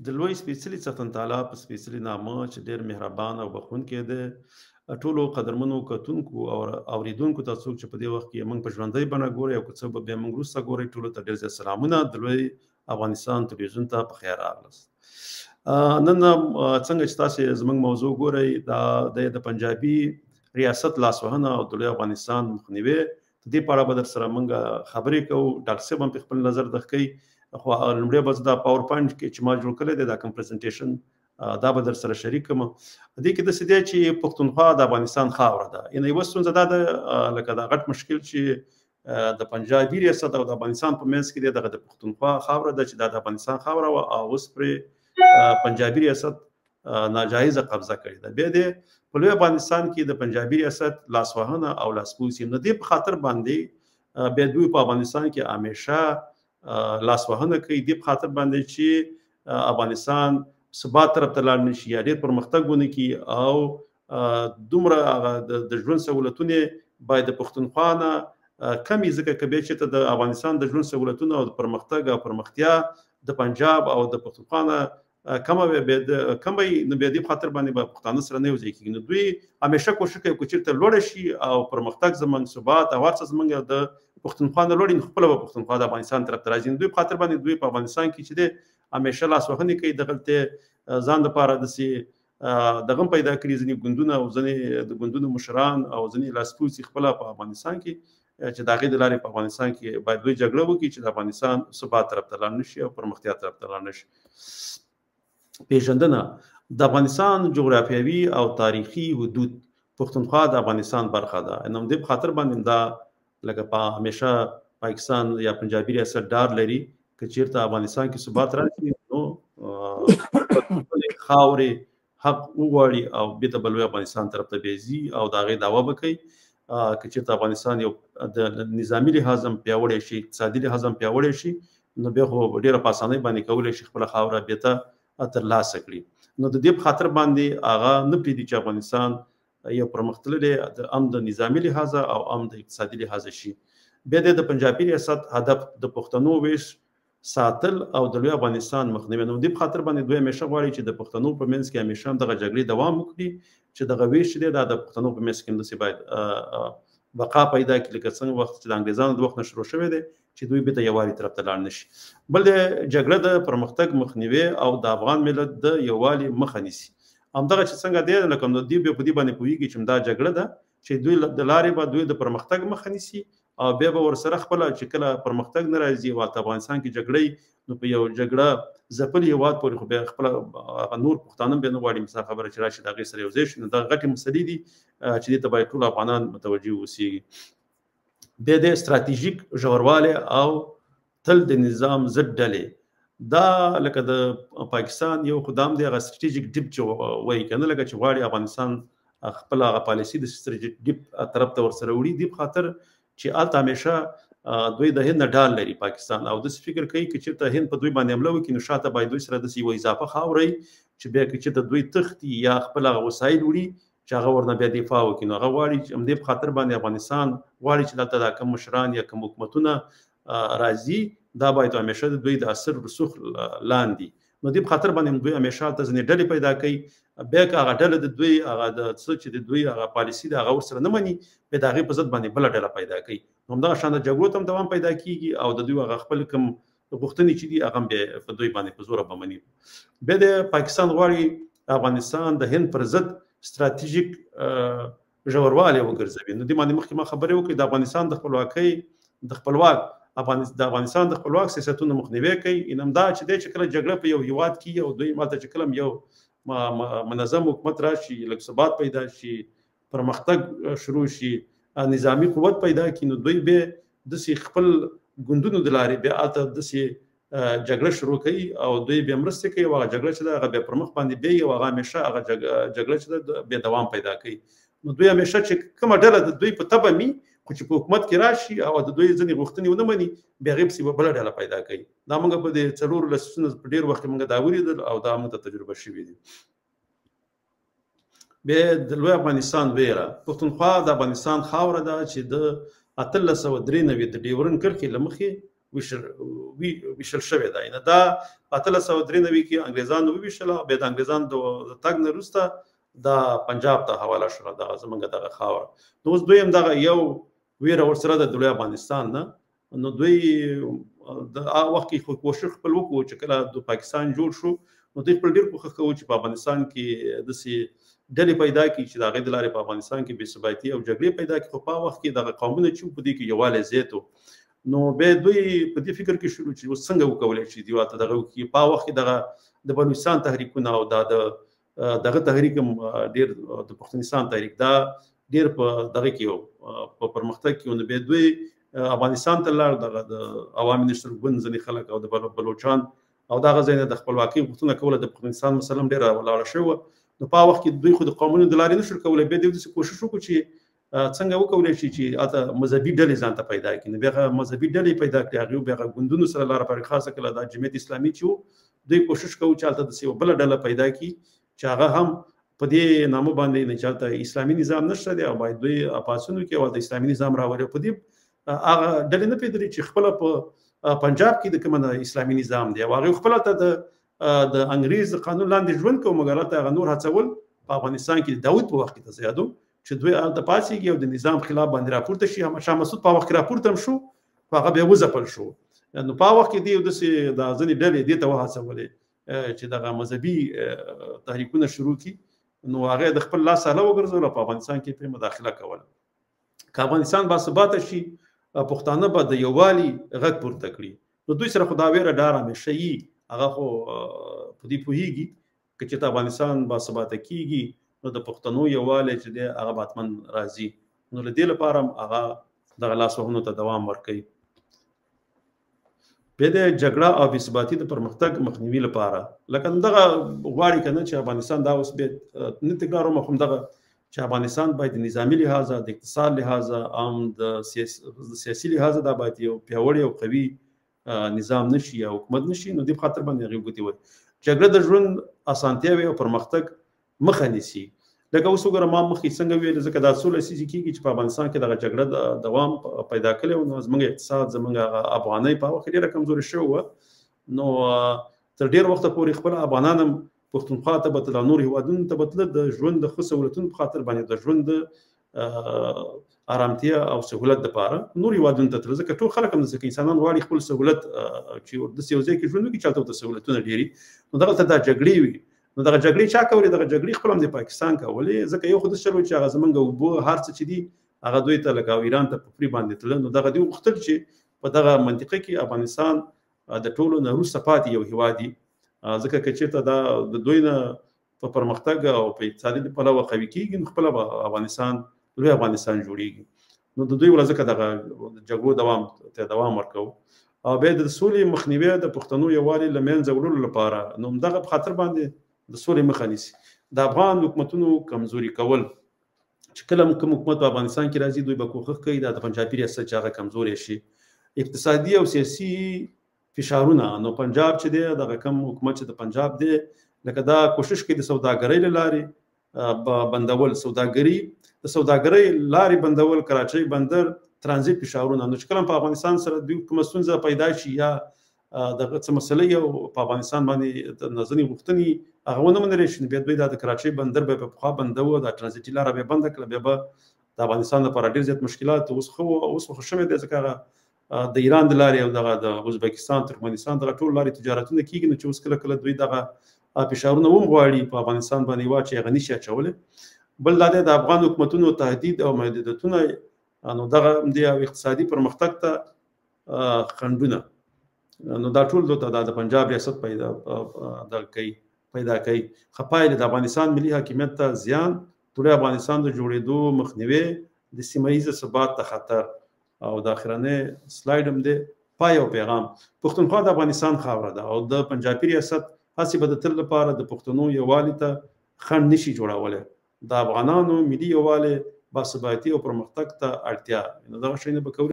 د لوی سپېڅلي څښتن تعالی په سپېڅلي نامه چې ډېر مهربان او بخښونکی دی، ټولو قدرمنو کتونکو او اوریدونکو ته، څوک چې په دې وخت کې موږ په ژوندۍ بڼه ګوري او که څوک به بیا موږ وروسته ګوري، ټولو ته ډېر زیات سلامونه. د لوی افغانستان تلویزیون ته په خیر راغلاست. نن څنګه چې تاسو زموږ موضوع ګورئ، دا د پنجابي ریاست لاسوهنه او د لوی افغانستان مخنیوی، د دې په اړه به در سره موږ خبرې کوو. ډاکټر صاحب هم په خپل نظر درکوي، خو لومړی به زه دا پاورپوینټ کې چې ما جوړ کړی دی، دا کوم presentation، دا به در سره شریک کړم. دې کې داسې دی چې پښتونخوا د افغانستان خاوره ده. یعنې یوه ستونزه دا ده، لکه دا غټ مشکل چې د پنجابي ریاست او د افغانستان په منځ کې دی، دغه د پښتونخوا خاوره ده چې دا د افغانستان خاوره وه او اوس پرې پنجابي ریاست ناجایزه قبضه کړې ده. بیا دی په لوی افغانستان کې د پنجابي ریاست لاسوهنه او لاسپوڅي، نو دې په خاطر باندې بیا دوی په افغانستان کې همیشه لاسوهنه کوي، دې په خاطر باندې چې افغانستان ثبات طرف ته لاړ نشي یا ډېر پرمختګ ونه کړي او دومره هغه د ژوند سهولتونه باید د پښتونخوا نه کمې، ځکه که بیا چېرته د افغانستان د ژوند سهولتونه او د پرمختګ او پرمختیا د پنجاب او د پښتونخوا نه کمه وي، بیا کمه وي، نو بیا دې په خاطر باندې به پښتانه سره نه یو ځای کېږي. نو دوی همیشه کوښښ کوي که چېرته لوړه شي او پرمختګ زموږ، ثبات او هر څه زموږ د پښتونخوا نه لوړ، نو خپله به پښتونخوا د افغانستان طرف ته راځي. نو دوی په خاطر باندې دوی په افغانستان کې چې دی همیشه لاسوهنې کوي، دغلته ځان دپاره داسې دغه هم پیدا کړي، ځینې ګوندونه او ځینې د ګوندونو مشران او ځینې لاسپوڅي خپله په افغانستان کې چې د هغې د لارې په افغانستان کې باید دوی جګړه وکړي چې د افغانستان ثبات طرف ته لاړ نه شي او پرمختیا طرف ته لاړ نه شي. پیژندنه د افغانستان جغرافیوي او تاریخي حدود، پښتونخوا د افغانستان برخه ده. نو همدې په خاطر باندې دا لکه په همیشه پاکستان یا پنجابي ریاست ډار لري که چیرته افغانستان کې ثبات راشي نو خپلې خاورې حق وغواړي او بیرته به لوی افغانستان طرف ته بیځي او د هغې دعوه به کوي. که چیرته افغانستان یو د نظامي لحاظ هم پیاوړی شي، اقتصادي لحاظ هم پیاوړی شي، نو بیا خو ډېره په اسانۍ باندې کولی شي خپله خاوره بیرته ترلاسه کړي. نو د دې په خاطر باندې هغه نه پرېږدي چې افغانستان یو پرمختللی هم د نظامي لحاظه او هم د اقتصادي لحاظه شي. بیا د پنجابي ریاست هدف د پښتنو ویش ساتل او د لوی افغانستان مخنیوی. نو دې په خاطر باندې دوی همیشه غواړي چې د پښتنو په منځ کې همیشه هم دغه جګړې دوام وکړي چې دغه ویش چې دی دا د پښتنو په منځ کې هم داسې باید بقا پیدا کړي، لکه څنګه وخت چې د انګریزانو د وخت نه شروع شوی دی چې دوی بیرته یووالي طرف ته لاړ نه شي. بل دی جګړه د پرمختګ مخنیوی او د افغان ملت د یووالي مخه نیسي. همدغه چې څنګه دی لکه نو دوی بیا په دې باندې پوهېږي چې دا جګړه ده چې دوی د لارې به دوی د پرمختګ مخه نیسي او بیا به ورسره خپله چې کله پرمختګ نه راځي او هلته افغانستان کې جګړه وي، نو په یو جګړه ځپلي هېواد پورې خو بیا خپله هغه نور پښتانه بیا نه غواړي مثال خبره چې راشي د هغې سره یو ځای شي. نو دا غټې مسلې دي چې دې ته باید ټول افغانان متوجه اوسېږي. بیا د ستراتیژیک ژوروالی او تل د نظام ضد ډلې، دا لکه د پاکستان یو خو دام دی هغه ستراتیژیک ډیپ چې وایي که نه، لکه چې غواړي افغانستان خپله هغه پالیسي د ستراتیژیک ډیپ طرف ته ورسره وړي، دې په خاطر چې هلته همیشه دوی د هند نه ډال لري پاکستان او داسې فکر کوي که چېرته هند په دوی باندې حمله وکړي نو شاته باید دوی سره داسې یوه اضافه خاوره وي چې بیا که چېرته دوی تښتي یا خپل هغه وسایل وړي چې هغه ورنه بیا دفاع وکړي. نو هغه غواړي چې همدې په خاطر باندې افغانستان غواړي چې دلته دا کوم مشران یا کوم حکومتونه راځي دا باید همیشه د دوی د اثر رسوخ لاندې. نو دې په خاطر باندې دوی همیشه هلته ځینې ډلې پیدا کوي، بیا که هغه ډله د دوی هغه د څه چې د دوی هغه پالیسي ده هغه ورسره نه مني، بیا د هغې په ضد باندې بله ډله پیدا کوي. نو همدغه شان د جګړو ته هم دوام پیدا کېږي او د دوی هغه خپل کوم غوښتنې چې دي هغه هم بیا په دوی باندې په زوره به مني. بیا د پاکستان غواړي افغانستان د هند پر ضد ستراتیژیک ژوروالی وګرځوي. نو دې باندې مخکې ما خبرې وکړې، د افغانستان د خپلواکۍ د خپلواک د افغانستان د خپلواک سیاستونو مخنیوی کوي. ان همدا چې دی چې کله جګړه په یو هیواد کې او دوی ماته چې کله یو منظم حکومت راشي، لږ ثبات پیدا شي، پرمختګ شروع شي، نظامي قوت پیدا کړي، نو دوی به داسې خپل ګوندونو د لارې بیا هلته داسې جګړه شروع کوي او دوی بیا مرستې کوي او هغه جګړه چې ده هغه بیا پر مخ باندې بیایي او هغه همیشه هغه جګړه چې ده بیا دوام پیدا کوي. نو دوی همیشه چې کومه ډله د دوی په تبه مي خو چې په حکومت کې راشي او د دوی ځینې غوښتنې ونه مني بیا هغې پسې به بله ډله پیدا کوي. دا موږ په دې څلورو لسیزو په ډېر وخت کې موږ دا ولیدل او دا موږ ته تجربه شوي دي. بیا د لوی افغانستان ویره، پښتونخوا د افغانستان خاوره ده چې د 1893 د ډیورن کرښې له مخې ویشل شوې ده. یعنی دا په 1893 کې انګریزانو وویشله، بیا د انګریزانو د تګ نه وروسته دا پنجاب ته حواله شوه دغه زمونږ دغه خاوره. نو اوس دوی هم دغه یو ویره ورسره ده د لوی افغانستان نه. نو دوی د هغه وخت کې خو کوښښ خپل وکړو چې کله د پاکستان جوړ شو، نو دوی خپل ډېر کوښښ کوو چې په افغانستان کې داسې ډلې پیدا کړي چې د هغې د لارې په افغانستان کې بې ثباتي او جګړې پیدا کړي. خو په هغه وخت کې دغه قومونه چې په دې کې یووالی زیات و، نو بیا دوی په دې فکر کې شروع چې اوس څنګه وکولی شي دوی ته دغه وکړي. په هغه وخت کې دغه د بلوچستان تحریکونه او دا د دغه تحریک هم ډېر د پښتونستان تحریک دا ډېر په دغه کې په پرمختګ کې. نو بیا دوی افغانستان ته لاړ، دغه د عوامي نشنل ګوند ځینې خلک او د بلوچان او دغه ځای نه د خپلواکۍ غوښتنه کوله. د پښتونستان مسله هم ډېره ولاړه شوې وه. نو په هغه وخت کې دوی خو د قومونو د لارې نه شول کولی، بیا دوی داسې کوښښ وکړو چې څنګه وکولی شي چې هلته مذهبي ډلې ځان ته پیدا کړي. نو بیا هغه مذهبي ډلې پیدا کړې، هغې بیا هغه ګوندونو سره لاره پر خاصه کله دا جمعیت اسلامي چې و، دوی کوښښ کوو چې هلته داسې یوه بله ډله پیدا کړي چې هغه هم په دې نامه باندې نه چې هلته اسلامي نظام نشته دی او باید دوی پاڅون وکړي او هلته اسلامي نظام راولي. په دې هغه ډلې نه پوهېدلې چې خپله په پنجاب کې د کوم اسلامي نظام دی او هغې خپله ته د انګریز قانون لاندې ژوند کوو، مګر هلته هغه نور هڅول په افغانستان کې د داود په وخت کې ته زیادو چې دوی هلته پاڅېږي او د نظام خلاف باندې راپورته شي. شاه مسعود په وخت کې راپورته هم شو، خو هغه بیا وځپل شو. نو په هغه وخت کې دی داسې دا ځینې ډلې دې ته وهڅولې چې دغه مذهبي تحریکونه شروع کړي. نو هغه د خپل لاس آله وګرځوله، په افغانستان کې پرې مداخله کوله. که افغانستان باثباته شي، پښتانه به د یووالي غږ پورته کړي. نو دوی سره خو دا ویره ډار همیشه یي، هغه خو په دې پوهېږي که چېرته افغانستان باثباته کېږي نو د پښتنو یووالی چې دی هغه به حتما راځي. نو له دې لپاره هم هغه دغه لاسوهنو ته دوام ورکوي. بیا د جګړه او بې ثباتي د پرمختګ مخنیوي لپاره لکه دغه غواړي که نه چې افغانستان دا اوس بیا نه تکراروم، خو دغه چې افغانستان باید د نظامي لحاظه، د اقتصاد لحاظه، هم د سیاسي لحاظه دا باید یو پیاوړی او قوي نظام نشي یا حکومت نشي. نو دې په خاطر باندې هغې ګوتې وهي. جګړه د ژوند اسانتیاوې او پرمختګ مخه نیسي. لکه اوس وګوره ما مخکې څنګه ویل، ځکه دا څو لسیزې کېږي چې په افغانستان کې دغه جګړه دوام پیدا کړی و. نو زموږ اقتصاد، زموږ هغه افغانۍ په هغه وخت کې ډېره کمزورې شوې وه. نو تر ډېر وخته پورې خپل افغانان هم پښتونخوا ته به تلل، نور هېوادونو ته به تلل د ژوند د ښه سهولتونو په خاطر باندې، د ژوند د آرامتیا او سهولت دپاره نور هېوادونو ته تلل. ځکه ټول خلک هم ځکه انسانان غواړي خپل سهولت چې داسې یو ځای کې ژوند وکړي چې هلته ورته سهولتونه ډېر وي. نو دغلته دا جګړې وي. نو دغه جګړې چا کولې؟ دغه جګړې خپل هم د پاکستان کولې. ځکه یو خو داسې چل و چې هغه زمونږ اوبه هر څه چې دي هغه دوی ته لکه ایران ته په فري باندې تلل. نو دغه دوی غوښتل چې په دغه منطقه کې افغانستان د ټولو نه وروسته پاتې یو هېواد دی، ځکه که چېرته دا د دوی نه په پرمختګ او په اقتصادي پلوه قوي کېږي نو خپله به افغانستان لوی افغانستان جوړېږي. نو د دوی ولا ځکه دغه جګړو دوام ته دوام ورکوو. او بیا د سولې مخنیوی د پښتنو یووالي له منځه وړلو لپاره، نو همدغه په خاطر باندې د سولې مخه نیسي. د افغان حکومتونو کمزوري کول، چې کله کوم حکومت په افغانستان کې راځي دوی به کوښښ کوي دا د پنجابي ریاست چې هغه کمزوری شي. اقتصادي او سیاسي فشارونه، نو پنجاب چې دی دغه کوم حکومت چې د پنجاب دی لکه دا کوشش کوي د سوداګرۍ له لارې بندول، سوداګري د سوداګرۍ لارې بندول، کراچۍ بندر، ترانزیت فشارونه. نو چې کله په افغانستان سره دوی کومه ستونزه پیدا شي یا دغه څه مسله یو په افغانستان باندې د ځینې غوښتنې هغه ونه منل شي، نو بیا دوی دا د کراچۍ بندر به په پخوا بندوه، دا ترانزیتي لاره به بنده کړه، بیا به د افغانستان لپاره ډېر زیات مشکلات. اوس خو اوس خو شوی دی، ځکه هغه د ایران د لارې او دغه د ازبکستان، ترکمنستان دغه ټول لارې تجارتونه کېږي. نو چې اوس کله کله دوی دغه فشارونه هم غواړي په افغانستان باندې واچوي، هغه نشي اچولی. بل دا دی د افغان حکومتونو تهدید او محدودیتونه، نو دغه دی او اقتصادي پرمختګ ته خنډونه. نو دا ټول دلته دا د پنجاب ریاست پیدا کوي پیدا کوي. ښه پایلې د افغانستان ملي حاکمیت ته زیان، ټول افغانستان د جوړېدو مخنیوی، د سیمه ییز ثبات ته خطر. او د اخرنۍ سلایډ هم دی پای او پیغام. پښتونخوا د افغانستان خاوره ده او د پنجابي ریاست هسې به د تل لپاره د پښتنو یووالي ته خنډ نشي جوړولی. د افغانانو ملي یووالی، باثباتي او پرمختګ ته اړتیا. نو دغه شیونه به کوي.